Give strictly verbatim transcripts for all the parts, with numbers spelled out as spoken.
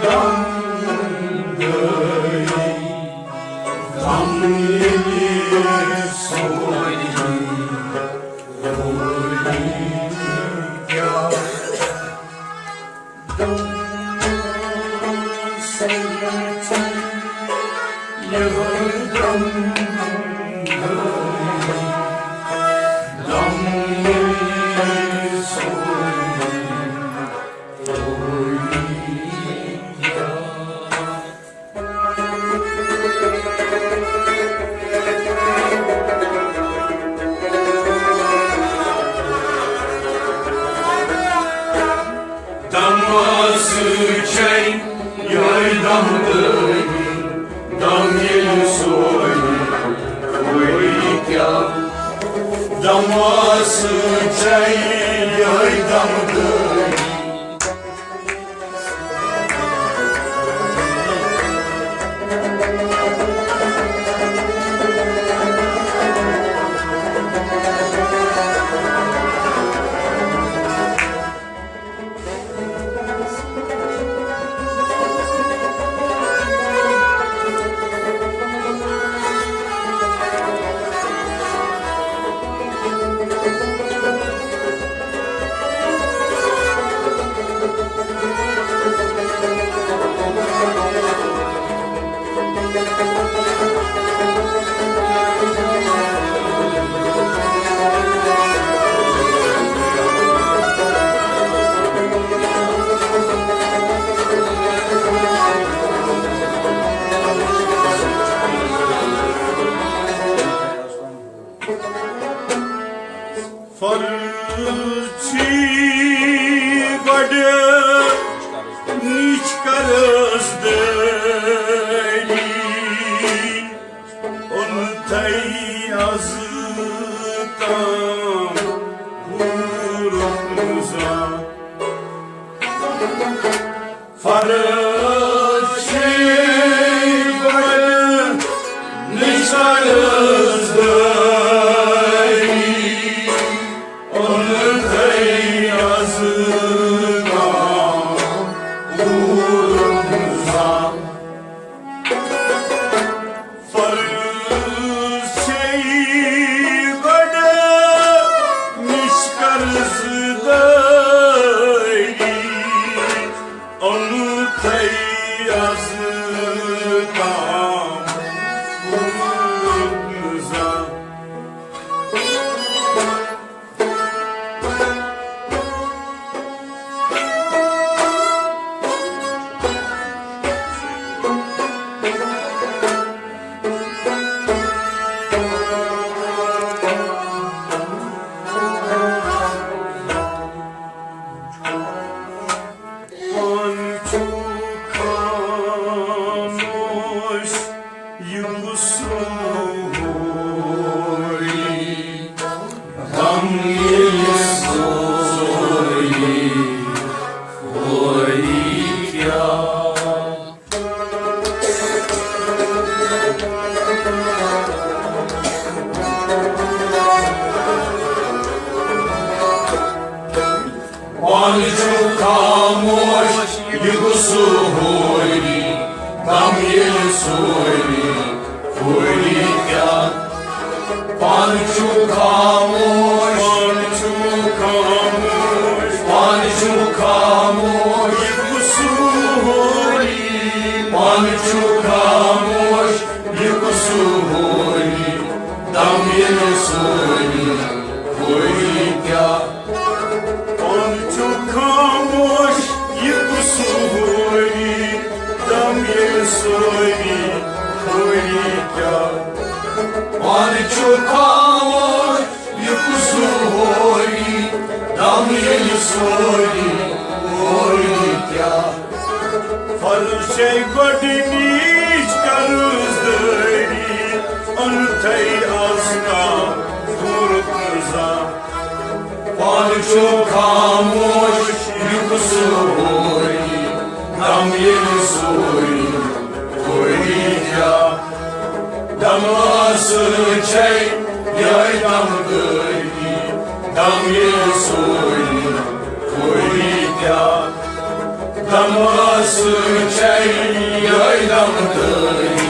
دم گٔے، دم ییٚلہِ سوے، سوے کیٛاہ؟ دم سۭتۍ یِہوٚے دم گٔے، دم ییٚلہِ سوے، سوے کیٛاہ؟ دماسہٕ چھے یِہوٚے دم دٲری، دم ییٚلہِ سوے، سوے کیٛاہ؟ دماسہٕ چھے یِہوٚے دم دٲری۔ فرض چھی گۄڈٕ نِچ قرض دٲری، اوٚن تھَے از تام پوٗرٕ زانٛہہ۔ فرض چھے گۄڈٕ نِچ قرض دٲری، اوٚن تھَے از تام پوٗرٕ زانٛہہ۔ فرض چھے گۄڈٕ نِچ قرض دٲری، اوٚن تھَے از تام پوٗرٕ زانٛہہ۔ پانہٕ چھُ خاموش یہِ قصوٗری، غم ییٚلہِ سوری، سوری کیٛاہ؟ پانہٕ چھُ خاموش یہِ قصوٗری، غم ییٚلہِ سوری، سوری کیٛاہ؟ پانہٕ چھُ خاموش، پانہٕ چھُ خاموش، پانہٕ چھُ خاموش یہِ قصوٗری، پانہٕ چھُ خاموش یہِ قصوٗری، غم ییٚلہِ سوری، سوری کیٛاہ؟ پانہٕ چھُ خاموش یہِ قصوٗری، غم ییٚلہِ سوری، سوری کیٛاہ؟ پانہٕ چھُ خاموش یہِ قصوٗری، غم ییٚلہِ سوری، سوری کیٛاہ؟ فرض چھے گۄڈٕنِچ قرض دٲری، اوٚن تھَے از تام پوٗرٕ زانٛہہ۔ پانہٕ چھُ خاموش یہِ قصوٗری، غم ییٚلہِ سوری، سوری کیٛاہ؟ دماسہٕ چھے یِہوٚے دم دٲری، غم ییٚلہِ سوری، سوری کیٛاہ؟ تماس چھے یہے دم دٲری۔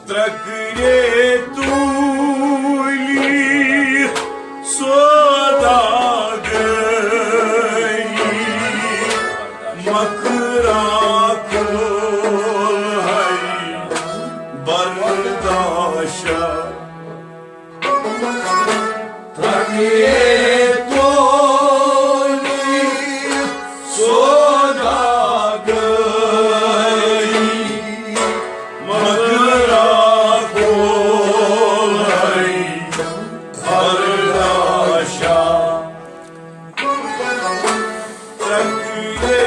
ترٛکرے توٗلِتھ سوداگری، مکرا کھول ہے برداشا۔ ترٛکرے توٗلِتھ سوداگری، مکرا کھول ہے برداشا۔ ترٛکرے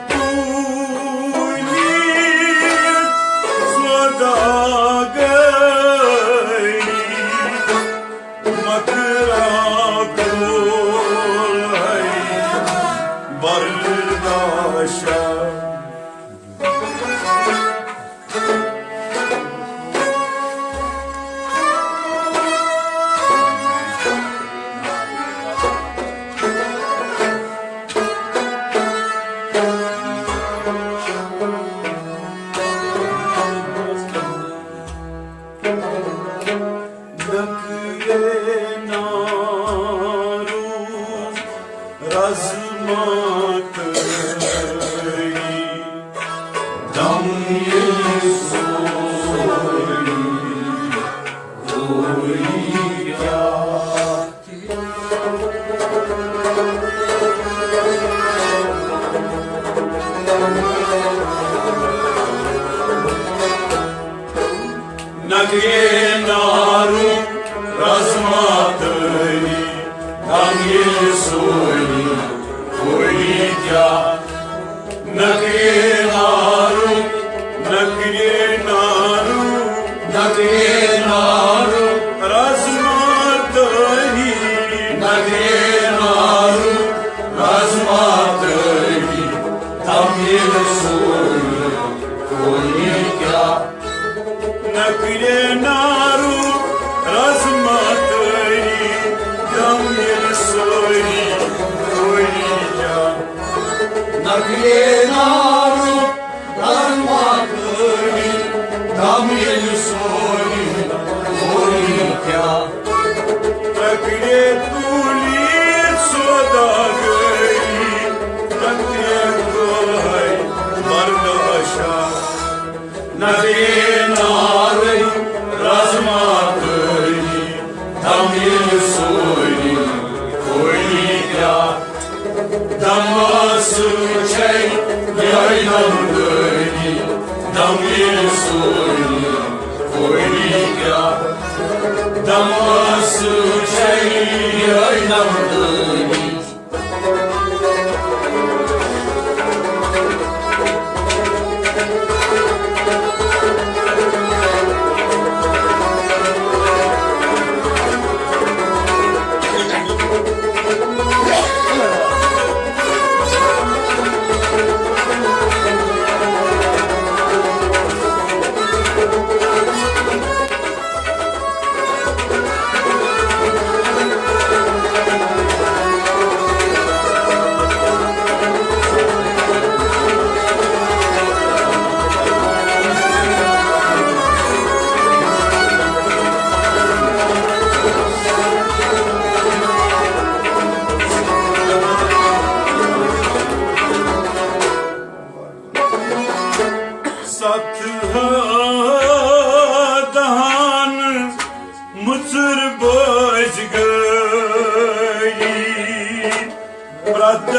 توٗلِتھ سوداگری، مکرا کھول ہے برداشا۔ نکرے نارو رزماتری، دم ییٚلہِ سوری، سوری کیٛاہ؟ نگے نارو رزماتری، دم ییٚلہِ سوری، سوری کیٛاہ؟ نگے نارو، نگے نارو، نگے نارو رزماتری، نگے نارو رزماتری، دم ییٚلہِ سوری، سوری کیٛاہ؟ نکرے نارو رزماتری، دم ییٚلہِ سوری، سوری کیٛاہ؟ نکرے نارو رزماتری، دم ییٚلہِ سوری، سوری کیٛاہ؟ ترٛکرے توٗلِتھ سوداگری، ترٛکرے کھول ہے برداشا۔ نگے نارو رزماتری، دم ییٚلہِ سوری، سوری کیٛاہ؟ دماس چھے یہے دم دٲری، دم ییٚلہِ سوری، سوری کیٛاہ؟ دماس چھے یہے دم دٲری۔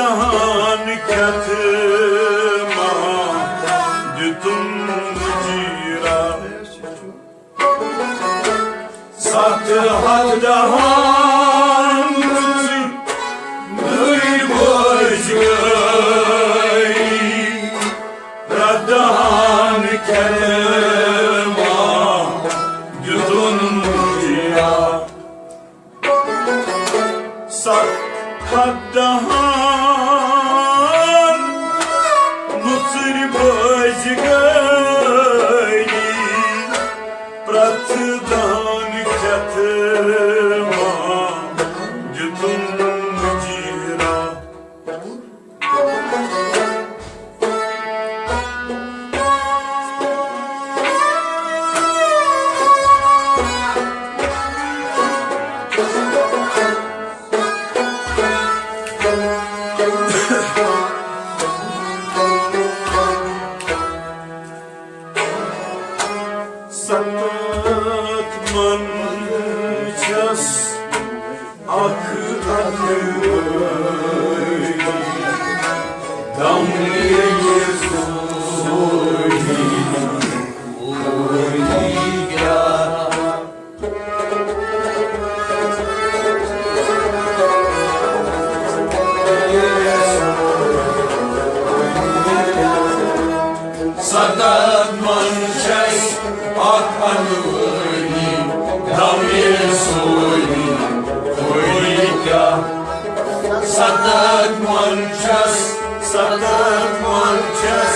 دہان کھٮ۪تھ ما دیُتُن مُجیرا۔ ستھ ہتھ دہان نٔرۍ بٲجۍ گٔے، پرٛٮ۪تھ دہان کھٮ۪تھ ما دیُتُن مُجیرا۔ ستھ ہتھ دہان مُژٕرۍ بٲجۍ گٔے، پرٛٮ۪تھ دہان کھٮ۪تھ ما دیُتُن مُجیرا۔ ستتھ من چھس اکھ اکھ دم ییٚلہِ سوزِ کیٛاہ۔ ستتھ من چھس اکھ انوٲری، دم ییٚلہِ سوزِ کیٛاہ۔ ستتھ من چھس، ستتھ من چھس،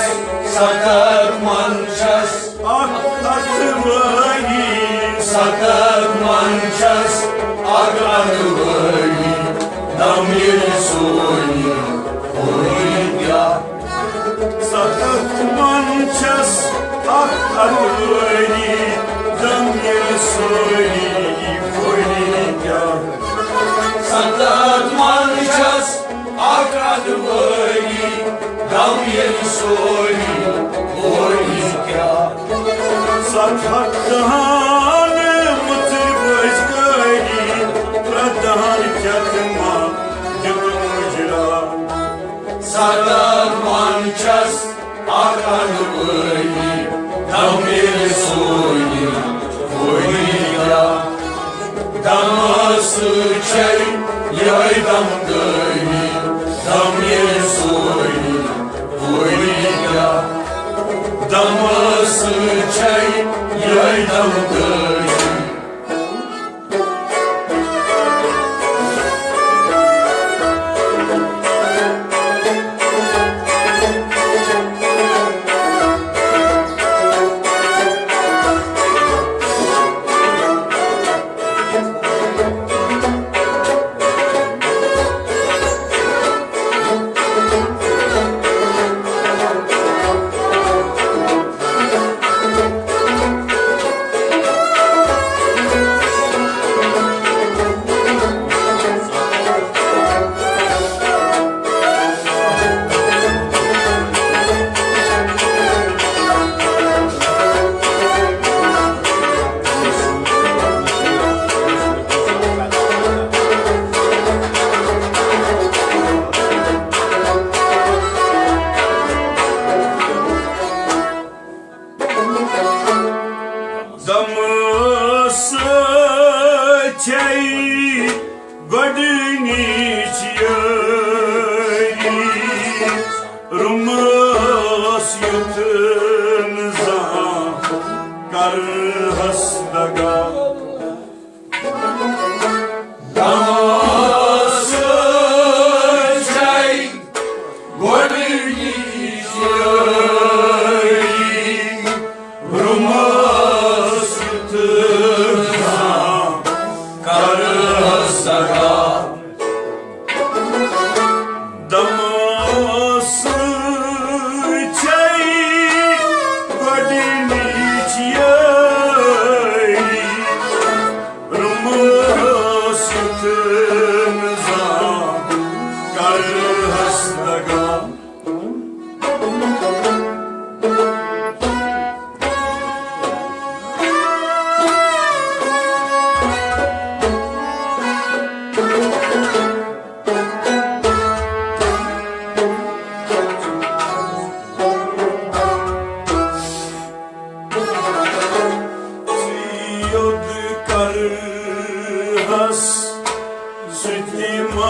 ستتھ من چھس اکھ اتھوٲری۔ ستتھ من چھس اکھ اتھوٲری، دم ییٚلہِ سوزِ کیٛاہ۔ ستتھ من چھس اکھ اتھوٲری، دم ییٚلہِ سوزِ کیٛاہ۔ ستتھ من چھس اکھ اتھوٲری، دم ییٚلہِ سوزِ کیٛاہ۔ ستھ ہتھ دہان مُژٕرۍ بٲجۍ گٔے، پرٛٮ۪تھ دہان کھٮ۪تھ ما دیُتُن مُجیرا۔ ستتھ من چھس اکھ انوٲری، دم ییٚلہِ سوزِ کیٛاہ۔ دمس چھے یہے دم گٲمی، دم ییٚلہِ سوزِ کیٛاہ۔ دمس چھے یہے دم گٲمی۔ دمس چھے گۄڈٕنِچ یٲری، روٚمس یُتھ نہٕ زانٛہہ کرہس دگا۔ دمس چھے گۄڈٕنِچ یٲری، روٚمس یُتھ زانٛہہ کرہس دگا۔ دمس چھے گۄڈٕنِچ یٲری، روٚمس یُتھ نہٕ زانٛہہ کرہس دگا۔ سُہ تہِ ما